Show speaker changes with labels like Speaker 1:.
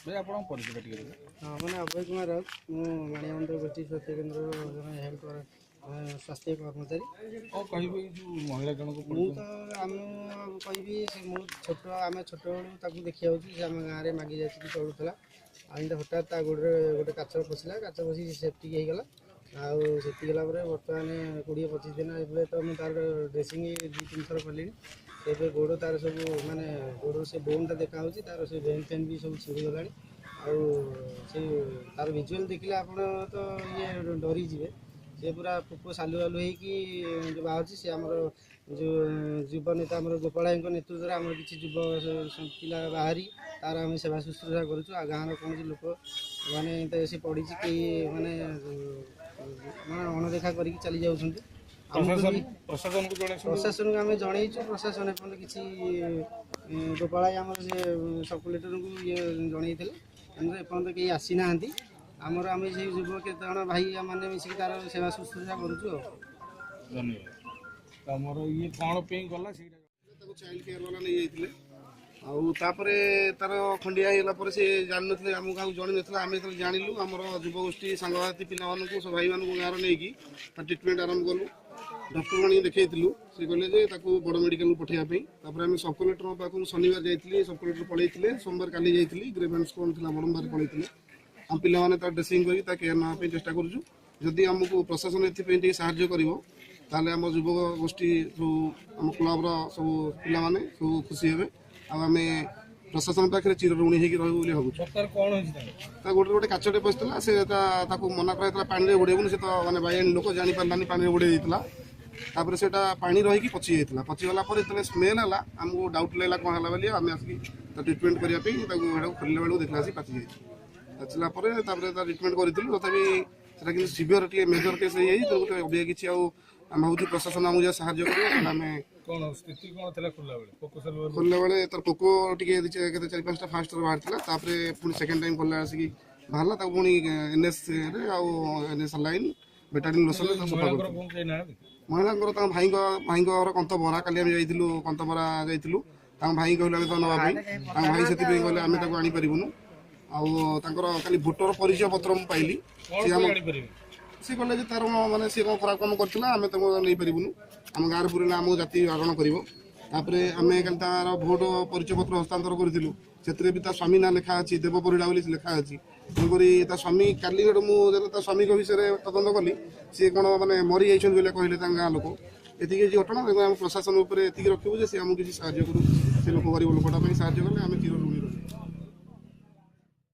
Speaker 1: ଭାଇ, ଆପଣଙ୍କ ପରିଚୟଟା ଟିକେ ଦେବେ।
Speaker 2: ହଁ, ମୋ ନାଁ ଅଭୟ କୁମାର ରାଉତ। ମୁଁ ବାଣିଆବନ୍ଧ ଗୋଷ୍ଠୀ ସ୍ୱାସ୍ଥ୍ୟ କେନ୍ଦ୍ରର ଜଣେ ହେଲ୍ଥ ସ୍ୱାସ୍ଥ୍ୟ କର୍ମଚାରୀ।
Speaker 1: କ'ଣ କହିବେ ଏଇ ଯେଉଁ ମହିଳା ଜଣକୁ?
Speaker 2: ମୁଁ ତ ଆମେ କହିବି, ସେ ମୁଁ ଛୋଟ, ଆମେ ଛୋଟବେଳୁ ତାକୁ ଦେଖିଯାଉଛୁ। ସେ ଆମ ଗାଁରେ ମାଗି ଯାଚିକି ଚଳୁଥିଲା। ଆଉ ଏମିତି ହଠାତ୍ ତା ଗୋଡ଼ରେ ଗୋଟେ କାଚ ପଶିଲା। କାଚ ପଶିକି ସେପ୍ଟିକ୍ ହେଇଗଲା। ଆଉ ସେତିକି ହେଲା ପରେ ବର୍ତ୍ତମାନ 20-25 ଦିନ ଏବେ ତ ମୁଁ ତାର ଡ୍ରେସିଂ 2-3 ଥର କଲିଣି। ଏବେ ଗୋଡ଼ ତାର ସବୁ, ମାନେ ଗୋଡ଼ର ସେ ବୋନ୍ଟା ଦେଖାହେଉଛି, ତାର ସେ ଭେନ୍ ଫେନ୍ ବି ସବୁ ଛିଡ଼ିଗଲାଣି। ଆଉ ସେ ତାର ଭିଜୁଆଲ୍ ଦେଖିଲେ ଆପଣ ତ ଇଏ ଡରିଯିବେ। ସେ ପୁରା ପୋକ ସାଲୁ ସାଲୁ ହେଇକି ଯେଉଁ ବାହାରୁଛି। ସେ ଆମର ଯେଉଁ ଯୁବ ନେତା ଆମର ଗୋପାଳ ଭାଇଙ୍କ ନେତୃତ୍ୱରେ ଆମର କିଛି ଯୁବ ପିଲା ବାହାରି ତାର ଆମେ ସେବା ଶୁଶ୍ରୂଷା କରୁଛୁ। ଆଉ ଗାଁର କୌଣସି ଲୋକ ମାନେ ସେ ପଡ଼ିଛି, କେହି ମାନେ ମାନେ ଅଣଦେଖା କରିକି ଚାଲି ଯାଉଛନ୍ତି।
Speaker 1: ପ୍ରଶାସନକୁ ଜଣେଇଛୁ?
Speaker 2: ପ୍ରଶାସନକୁ ଆମେ ଜଣେଇଛୁ। ପ୍ରଶାସନ ଏପର୍ଯ୍ୟନ୍ତ କିଛି, ଗୋପାଳ ଭାଇ ଆମର ସେ ସବକଲେକ୍ଟରଙ୍କୁ ଇଏ ଜଣେଇଥିଲେ, କିନ୍ତୁ ଏପର୍ଯ୍ୟନ୍ତ କେହି ଆସିନାହାନ୍ତି। ଆମର ଆମେ ସେଇ ଯୁବ କେତେ ଜଣ ଭାଇ ମାନେ ମିଶିକି ତାର ସେବା ଶୁଶ୍ରୂଷା କରୁଛୁ। ଆଉ
Speaker 1: ଧନ୍ୟବାଦ। ତମର ଇଏ କ'ଣ ପାଇଁ ଗଲା ସେଇଟା?
Speaker 3: ତାକୁ ଚାଇଲ୍ଡ କେୟାର ବାଲା ନେଇଯାଇଥିଲେ। ଆଉ ତାପରେ ତାର ଖଣ୍ଡିଆ ହେଇଗଲା ପରେ ସେ ଜାଣିନଥିଲେ, ଆମକୁ କାହାକୁ ଜଣେଇ ନଥିଲା। ଆମେ ଯେତେବେଳେ ଜାଣିଲୁ, ଆମର ଯୁବଗୋଷ୍ଠୀ ସାଙ୍ଗସାଥି ପିଲାମାନଙ୍କୁ, ସବୁ ଭାଇମାନଙ୍କୁ ଗାଁର ନେଇକି ତାର ଟ୍ରିଟମେଣ୍ଟ ଆରମ୍ଭ କଲୁ। ଡକ୍ଟର ଆଣିକି ଦେଖେଇଥିଲୁ। ସେ କହିଲେ ଯେ ତାକୁ ବଡ଼ ମେଡ଼ିକାଲକୁ ପଠାଇବା ପାଇଁ। ତାପରେ ଆମେ ସବ୍ କଲେକ୍ଟରଙ୍କ ପାଖକୁ ଶନିବାର ଯାଇଥିଲି, ସବ୍ କଲେକ୍ଟର ପଳେଇଥିଲେ। ସୋମବାର କାଲି ଯାଇଥିଲି, ଗ୍ରିଭାନ୍ସ କ'ଣ ଥିଲା, ବଡ଼ମ୍ବାରେ ପଳେଇଥିଲେ। ଆମ ପିଲାମାନେ ତାର ଡ୍ରେସିଂ କରିକି ତା କେୟାର ନେବା ପାଇଁ ଚେଷ୍ଟା କରୁଛୁ। ଯଦି ଆମକୁ ପ୍ରଶାସନ ଏଥିପାଇଁ ଟିକେ ସାହାଯ୍ୟ କରିବ, ତାହେଲେ ଆମ ଯୁବକ ଗୋଷ୍ଠୀ ସବୁ, ଆମ କ୍ଲବର ସବୁ ପିଲାମାନେ ସବୁ ଖୁସି ହେବେ। ଆଉ ଆମେ ପ୍ରଶାସନ ପାଖରେ ଚିର ଋଣୀ ହେଇକି ରହିବୁ ବୋଲି ଭାବୁଛୁ।
Speaker 1: ସରକାର କ'ଣ ହେଇଛି ତାଙ୍କର?
Speaker 3: ତା ଗୋଟେ ଗୋଟେ କାଚଟେ ପଶିଥିଲା। ସେ ତାକୁ ମନା କରାଯାଇଥିଲା ପାଣିରେ ବୁଡ଼େଇବୁନି। ସେ ତ ମାନେ ବାଇଆଣୀ ଲୋକ, ଜାଣିପାରିଲାନି, ପାଣିରେ ବୁଡ଼େଇ ଦେଇଥିଲା। ତାପରେ ସେଇଟା ପାଣି ରହିକି ପଚି ଯାଇଥିଲା। ପଚିଗଲା ପରେ ଯେତେବେଳେ ସ୍ମେଲ୍ ହେଲା, ଆମକୁ ଡାଉଟ୍ ଲାଗିଲା କ'ଣ ହେଲା ବୋଲି। ଆମେ ଆସିକି ତା ଟ୍ରିଟମେଣ୍ଟ କରିବା ପାଇଁ ତାକୁ ସେଟାକୁ ଖୋଲିଲା ବେଳକୁ ଦେଖିଲା ଆସି ପାଚି ଯାଇଛି। ପାଚିଲା ପରେ ତାପରେ ତା ଟ୍ରିଟମେଣ୍ଟ କରିଥିଲୁ। ତଥାପି ସେଟା କିନ୍ତୁ ସିଭିୟର ଟିକେ ମେଜର କେସ୍ ହେଇଯାଇଛି। ତେଣୁ ଅବିକା କିଛି ଆଉ ଆମେ ଭାବୁଛୁ ପ୍ରଶାସନ ଆମକୁ ଯାହା ସାହାଯ୍ୟ କରିବ, ତାହେଲେ ଆମେ
Speaker 1: କ'ଣ ସ୍ଥିତି କ'ଣ ଥିଲା ଖୋଲିଲା ବେଳେ? ପୋକ ସାଲୁ?
Speaker 3: ଖୋଲିଲା ବେଳେ ତାର ପୋକ ଟିକେ କେତେ 4-5ଟା ଫାଷ୍ଟ ବାହାରିଥିଲା। ତାପରେ ପୁଣି ସେକେଣ୍ଡ ଟାଇମ୍ ଖୋଲିଲା ଆସିକି ବାହାରିଲା। ତାକୁ ପୁଣି ଏନ୍ଏସ୍ ରେ ଆଉ ଏନ୍ଏସ୍ ସାଲାଇନ୍, ବେଟାଡିନ୍ ଲୋସନରେ ତାକୁ ସଫା
Speaker 1: ମହିଳାଙ୍କର
Speaker 3: କରିଥିଲୁ।
Speaker 1: କ'ଣ କେହି ନାହାନ୍ତି?
Speaker 3: ମହିଳାଙ୍କର ତାଙ୍କ ଭାଇଙ୍କ ଘର କନ୍ତବରା। କାଲି ଆମେ ଯାଇଥିଲୁ, କନ୍ତବରା ଯାଇଥିଲୁ। ତାଙ୍କ ଭାଇ କହିଲେ ଆମେ ତାକୁ ନେବା ପାଇଁ। ତାଙ୍କ ଭାଇ ସେଥିପାଇଁ କହିଲେ ଆମେ ତାକୁ ଆଣିପାରିବୁନୁ। ଆଉ ତାଙ୍କର କାଲି ଭୋଟର ପରିଚୟ ପତ୍ର ମୁଁ ପାଇଲି।
Speaker 1: କ'ଣ
Speaker 3: ସେ ଆମ
Speaker 1: ପାଇଁ ଆଣିପାରିବେ?
Speaker 3: ସେ କହିଲେ ଯେ ତାର ମାନେ ସିଏ କ'ଣ ଖରାପ କାମ କରିଥିଲା, ଆମେ ତାକୁ ନେଇପାରିବୁନୁ, ଆମ ଗାଁରେ ପୁରେଇଲେ ଆମକୁ ଜାତି ବାରଣ କରିବ। ତାପରେ ଆମେ କାଲି ତାର ଭୋଟ ପରିଚୟ ପତ୍ର ହସ୍ତାନ୍ତର କରିଥିଲୁ। ସେଥିରେ ବି ତା ସ୍ୱାମୀ ନାଁ ଲେଖା ଅଛି, ଦେବ ପରିଡ଼ା ବୋଲି ଲେଖା ଅଛି। ତେଣୁକରି ତା ସ୍ୱାମୀ କାଲି ଗୋଟେ ମୁଁ ଯେତେବେଳେ ତା ସ୍ୱାମୀଙ୍କ ବିଷୟରେ ତଦନ୍ତ କଲି, ସିଏ କ'ଣ ମାନେ ମରିଯାଇଛନ୍ତି ବୋଲି କହିଲେ ତାଙ୍କ ଗାଁ ଲୋକ। ଏତିକି ହେଇଛି ଘଟଣା। ତେଣୁ ଆମ ପ୍ରଶାସନ ଉପରେ ଏତିକି ରଖିବୁ ଯେ ସେ ଆମକୁ କିଛି ସାହାଯ୍ୟ କରୁ। ସେ ଲୋକ, ଗରିବ ଲୋକଟା ପାଇଁ ସାହାଯ୍ୟ କଲେ ଆମେ ଚିର